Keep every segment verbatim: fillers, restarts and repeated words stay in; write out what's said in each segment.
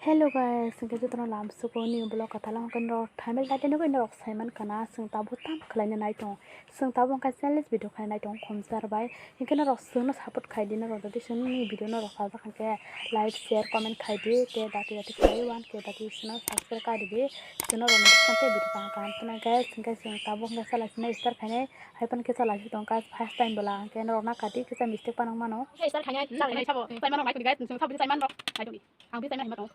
Hello guys, hwnkhe jotono lamsugo new vlog kwtal, hwnkhe norok thumbnail title nugwi norok saiman khana, chwng tabuk tam khlaina nai tongo, chwng tabuk hwnkhe challenge video khlaina nai tongo khumjar bai, hwnkhe norok chwngno support khai di, norok jodi chwngni video norok sajak hwnkhe like, share, comment khai di, tei dati dati khlaiwi wan khe dati chwngno subscribe khai di, chwngno rwna bwskang tei video kaham kaham khna guys, hwnkhe chwng tabuk hwnkhe chalai sinai start khainai, hai phano khe chalai si tongkha first time bwla, hwnkhe norok nakha di kisa mistake phano wngmano. Start khainai, chalai sabo, chaimanrok nai tongdi guys, chwng saboni chaimanrok nai tongdi. Ang bini chaimani hima tongo.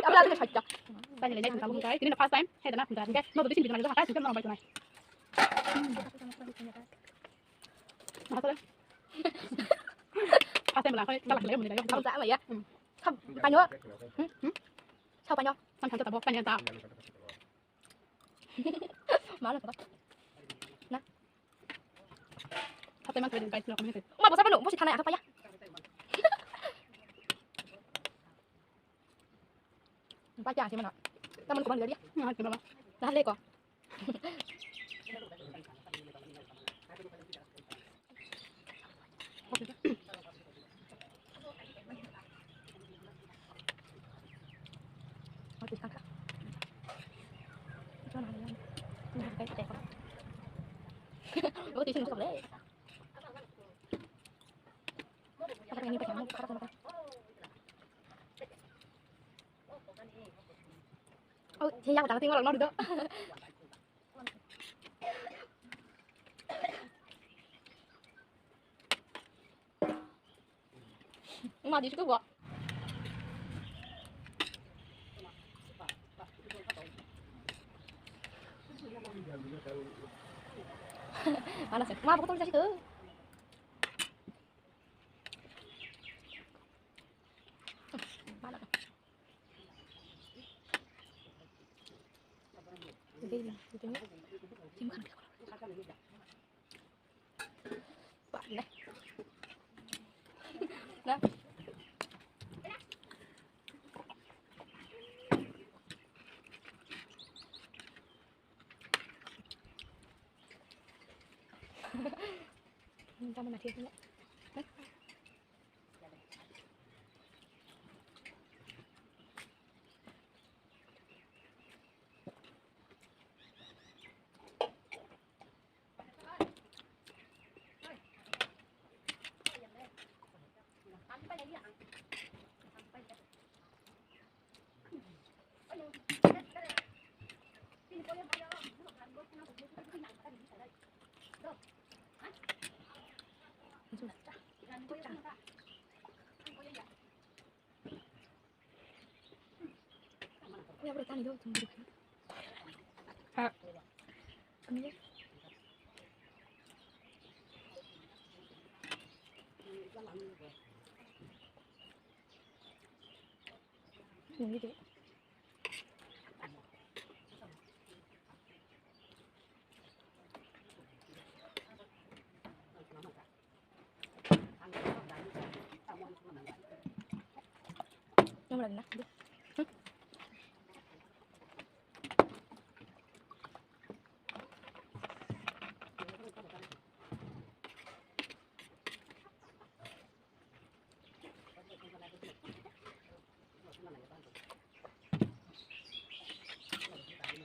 Abla abla sajak. Tini first time, hei dana, hwnkhe, no, dodi sini bidang, hata, sini, no, bai tonai. Mahasala. First time lang, hoi, talak lagi, muni lagi. Kamu tak apa ya? Hmm. Kam, panyo. Hmm? Hmm? Sao panyo. Sam, sam, tabo, panyo, ta. Mana, tabo? Na? Sab time ang guys, no comment. Uma, bosa panu, bosi thanai, apa ya? Baca sih mana? Teman kuman dari ya? Nah, kenapa? Nah, leko. Oh, siya ako dang tingol no do. Ma di suka gua. Mana sih? Ma, bukan tulis itu. Mana?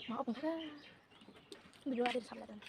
Ma, open ka. Video ada di sebelah sana.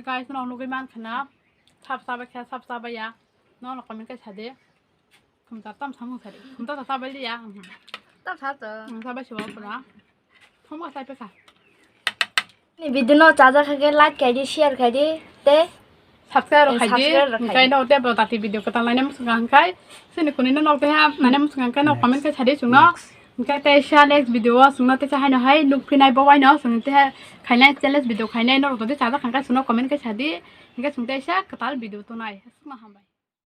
Guys, no nugui man khana, sab sab khe, sab sab ya, no no comment khe sadi. Khumta tam samung sadi. Khumta ta sabai ya. Tam sa to. Sabai siwa pura. Thoma sai pekha. Ni video no chaja kha khe like khai di, share khai di, te subscribe khai di. Subscribe khai di. Kai no te bro tati video kwtal naina muchung kha hwnkhe. Sini kuni no nok te ha naina muchung kha hwnkhe no comment khai sadi chungno. Hwnkhe te sa next video o chungno te sa haino hai nuk phinai bo waino chwng te khainai challenge video khainai no rok te chaja kha hwnkhe chungno comment khai sadi. Hwnkhe chwng te sa kwtal video tonai. Suma hambai.